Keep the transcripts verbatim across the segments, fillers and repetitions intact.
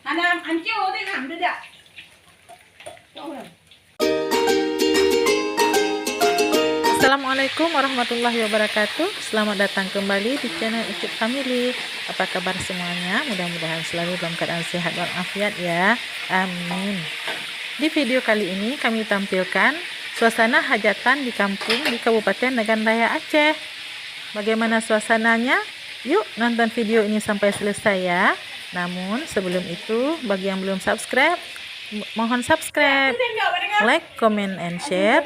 Hana ancô teuh, nah, meudadak. Assalamualaikum warahmatullahi wabarakatuh. Selamat datang kembali di channel Ucup Family. Apa kabar semuanya? Mudah-mudahan selalu dalam keadaan sehat walafiat ya. Amin. Di video kali ini kami tampilkan suasana hajatan di kampung di Kabupaten Nagan Raya Aceh. Bagaimana suasananya? Yuk nonton video ini sampai selesai ya. Namun sebelum itu, bagi yang belum subscribe, mo-, mohon subscribe, like, comment, and share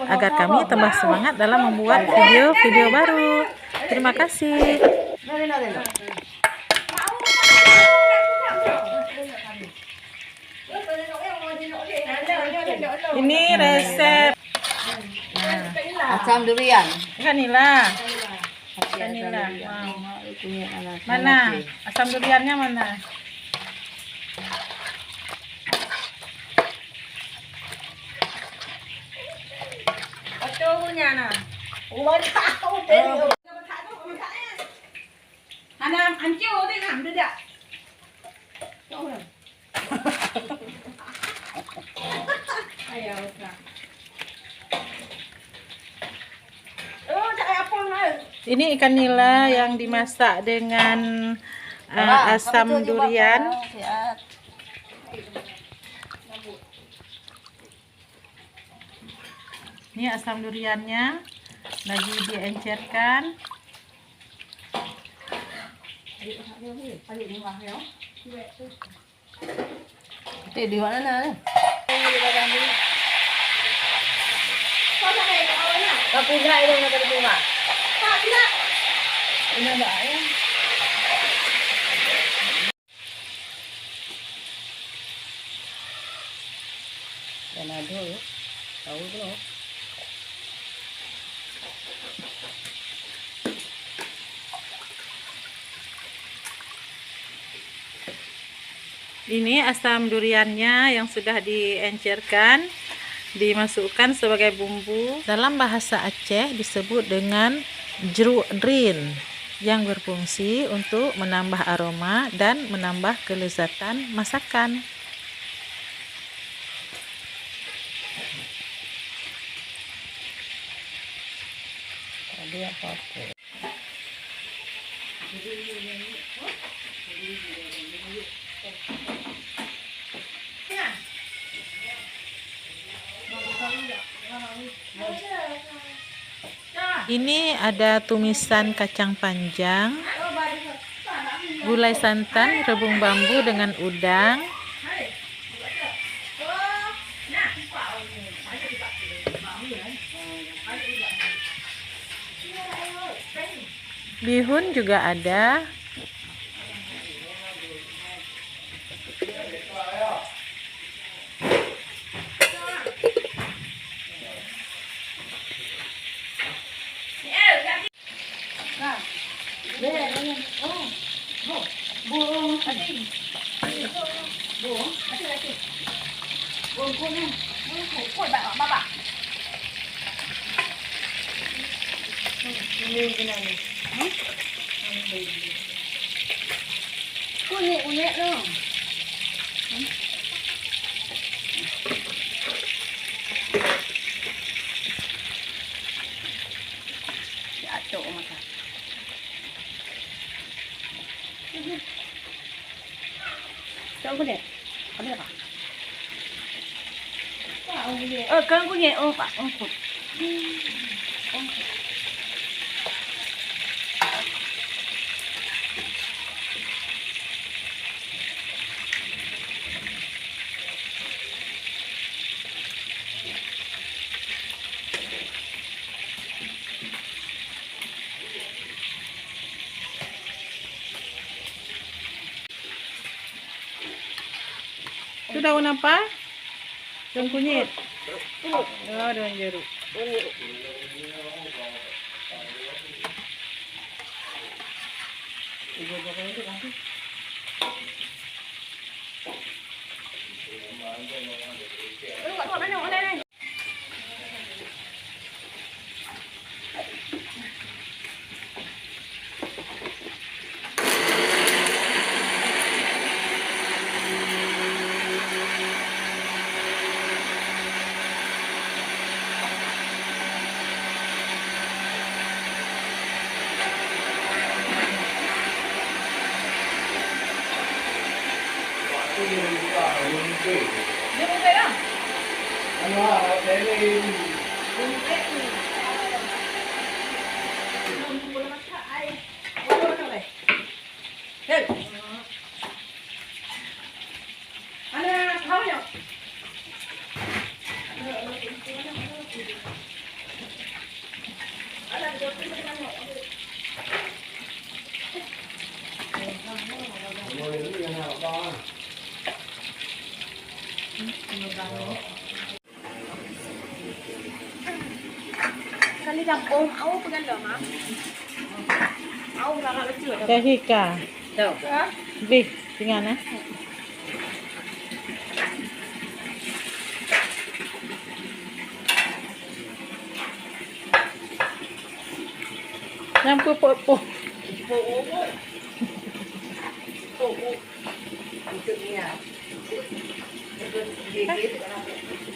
agar kami tambah semangat dalam membuat video-video baru. Terima kasih. Ini resep. Nah. Asam durian. Ikan nila. Ikan nila. Wow. Mana? Asam duriannya mana? Betul punya nah. Oh. Hana ancô teuh, nah, meudadak. Ini ikan nila yang dimasak dengan, eh, asam durian. Ini asam duriannya lagi diencerkan. Di mana? Aku nak itu nak kena bunga. Ini ada ya. Dan ada ya. Tahu tu. Ini asam duriannya yang sudah diencerkan, dimasukkan sebagai bumbu. Dalam bahasa Aceh disebut dengan jruk drin yang berfungsi untuk menambah aroma dan menambah kelezatan masakan. Tadi apa-apa. Ini ada tumisan kacang panjang, gulai santan, rebung bambu dengan udang. Bihun juga ada. Kunyit-kunyit tu. Diatok makan. Cok kunyit. Habis apa? Oh, kan kunyit. Oh, Pak. Oh, Pak. Tu daun apa? Daun kunyit. Oh, daun jeruk. Dia bukan dah. Dia bukan ni. Hei. Ana, hau nyo. Kali gampông, au peugah lom, ah. Au galak lucu. Ka hi ka. Tau. Ha? Bih, tinggal, eh. Nyang peupoh-poh.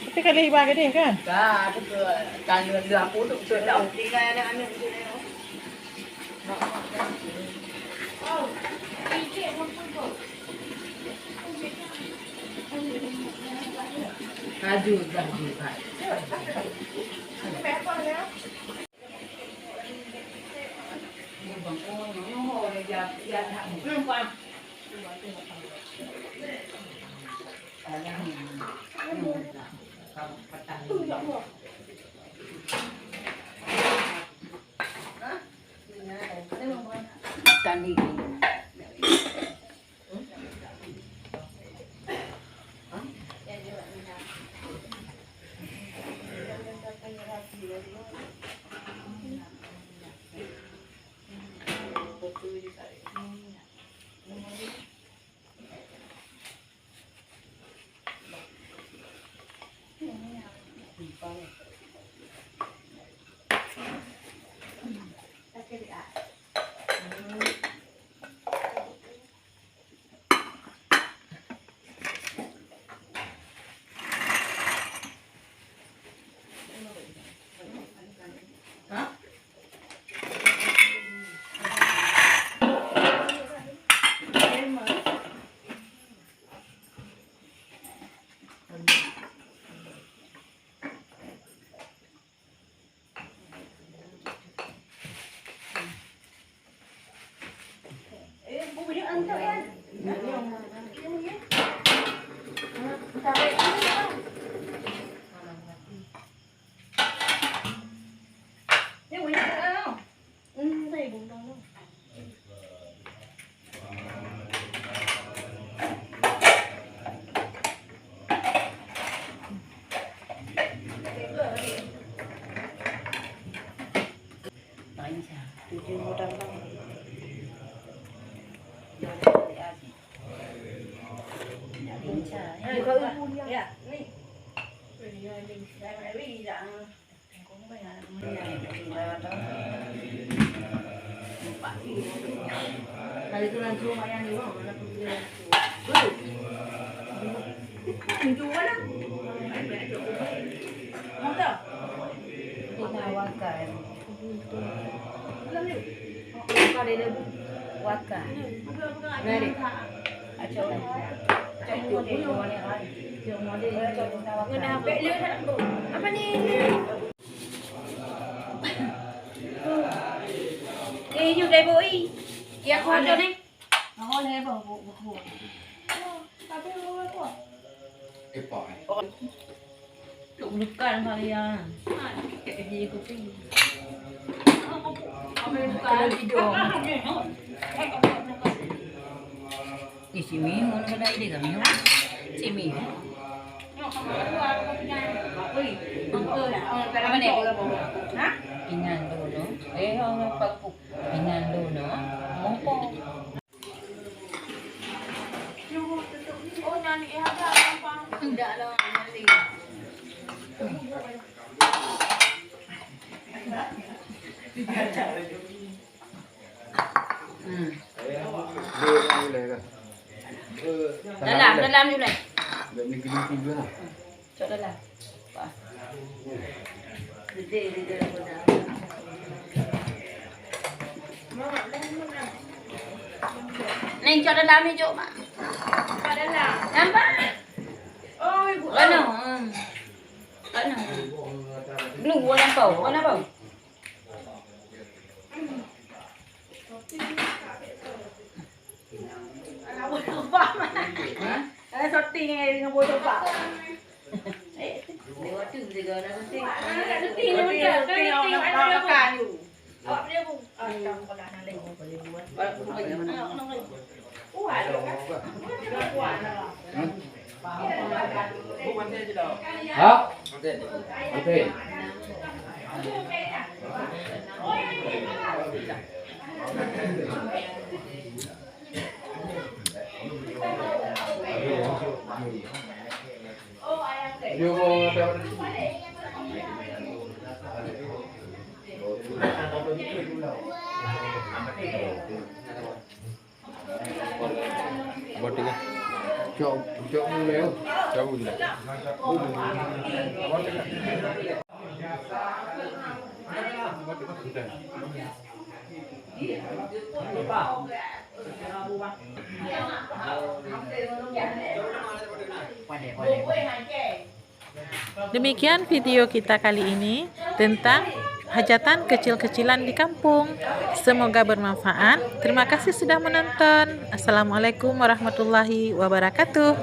Tapi ka lheueh iba keudeh kan? Ka, tu ke, kan, dah aku tu ke dah. Tinggal anak-anak tu. Kaju, kaju, kaju. Apa ni? Eh, nyoe dai bui. Ya, aku ada ni. Tok bukan kalian. Kayak di kuping. Kalau hidung. Ih, si Miu, nak kena ide kami. Si Miu. Apa ni? Ha? Inan dulu. Eh, orang paku. Inan dulu. Mongko. Oh, nyan ni ada apa? Tidak lah, nyan ni. Hmm. Dalam, dalam dulu. Cok dalam. Wah. Neng, cok dalam ni, cok, Mak. Nampak? Mana? Hmm. Mana? Belum, warna kau. Warna kau? Hah? Eh, syuting, eh, dengan bodoh, Pak. Eh, lewat tu juga orang syuting. Syuting, syuting, syuting, orang makan you. Awak boleh, Bu. Ah, tak, tak, tak, tak. Ha? Okey. Cok, cok dulu ya. Cok dulu. Demikian video kita kali ini tentang hajatan kecil-kecilan di kampung. Semoga bermanfaat. Terima kasih sudah menonton. Assalamualaikum warahmatullahi wabarakatuh.